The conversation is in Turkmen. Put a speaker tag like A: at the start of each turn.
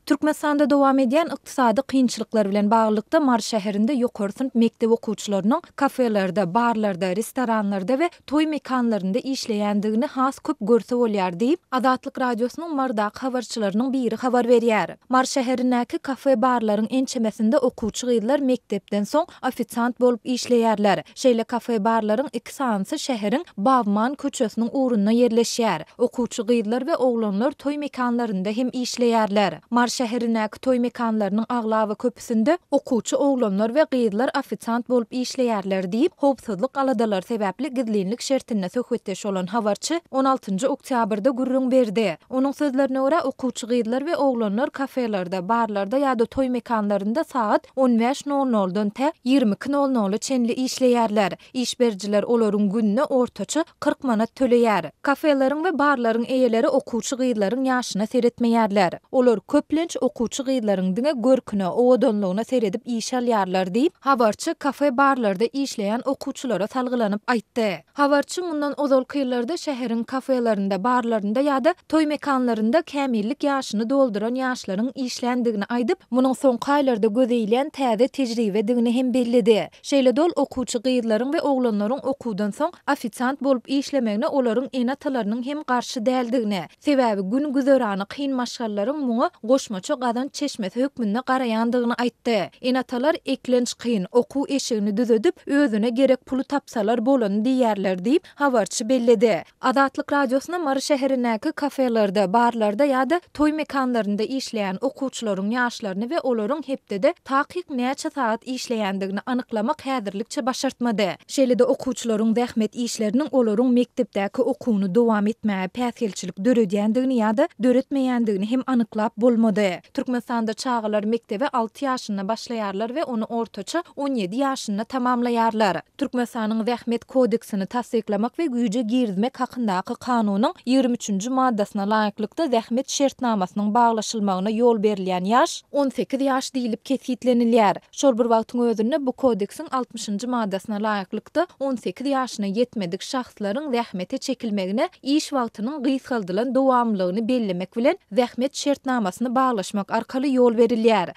A: Türkmenistanda dowam edýän ykdysady kynçylyklar bilen baglylykda Mary şäherinde ýokary synp mekdep okuwçylarynyň kafelerde, barlarda, restoranlarda we toý mekanlarynda işleýändigini has köp görse bolýar diýip, Azatlyk Radiosynyň Marydaky habarçylarynyň biri habar berýär. Mary şäherindäki kafe-barlaryň ençemesinde okuwçy gyzlar mekdepden soň ofisiant bolup işleýärler. Şeýle kafe-barlaryň iki sanysy şäheriň Bawman köçesiniň ugrunda ýerleşýär. Okuwçy gyzlar we oglanlar toý mekanlarynda hem işleýärler. Mary şäherindäki toý mekanlarynyň aglaba köpüsinde okuwçy oglanlar we gyzlar ofisiant bolup işleýärler diýip, howpsuzlyk aladalary sebäpli gizlinlik şertinde söhbetdeş bolan habarçy on altynjy oktýabrda gürrüň berdi. Onuň sözlerine görä, okuwçy gyzlar we oglanlar kafelerde, barlarda ýa-da toý mekanlarynda sagat on bäş nol noldan tä 22 nol nola çenli işleýärler. Iş berijiler olaryň gününe ortaça 40 manat töleýär. Kafeleriň we barlaryň eýeleri okuwçy gyzlaryň ýaşyna seretmeýärler. Olar köplenç okuwçy gyzlaryň diňe görküne, owadanlygyna seredip işe alýarlar diýip, habarçy kafe-barlarda işleýän okuwçylara salgylanyp aýtdy. Habarçy mundan ozalky ýyllarda şäheriň kafelerinde, barlarynda ýa-da toý mekanlarynda kämillik ýaşyny dolduran ýaşlaryň işländigini aýdyp, munuň soňky aýlarda göze ilýän täze tejribedigini hem belledi. Şeýle-de ol okuwçy gyzlaryň we oglanlaryň okuwdan soň ofisiant bolup işlemegine olaryň ene-atalarynyň hem garşy däldigini, sebäbi gün-güzerany kyn maşgalalaryň muňa goşmaça gazanç çeşmesi hökmünde garaýandygyny aýtdy. Ene-atalar eklenç kyn, okuw eşigini düzedip, özüne gerek puly tapsalar bolany diýýärler diýip, habarçy belledi. Azatlyk Radiosyna Mary şäherindäki kafelerde, barlarda ýa-da toý mekanlarynda işleýän okuwçylaryň ýaşlaryny we olaryň hepdede takyk näçe sagat işleýändigini anyklamak häzirlikçe başartmady. Şeýle-de okuwçylaryň zähmet işleriniň olaryň mekdepdäki okuwyny dowam etmäge päsgelçilik döredýändigini ýa-da döretmeýändigini hem anyklap bolmady. Türkmenistanda çagalar mekdebe alty ýaşynda başlaýarlar we ony ortaça 17 ýaşynda tamamlaýarlar. Türkmenistanyň Zähmet kodeksini tassyklamak we güýje girizmek hakyndaky Kanunyň 23-nji maddasyna laýyklykda zähmet şertnamasynyň baglaşylmagyna ýol berilýän ýaş 18 ýaş diýlip kesgitlenilýär. Şol bir wagtyň özünde bu kodeksiň altmyşynjy maddasyna laýyklykda 18 ýaşyna ýetmedik şahslaryň zähmete çekilmegine iş wagtynyň gysgaldylan dowamlylygyny bellemek bilen zähmet şertnamasyny baglaşmak arkaly ýol berilýär.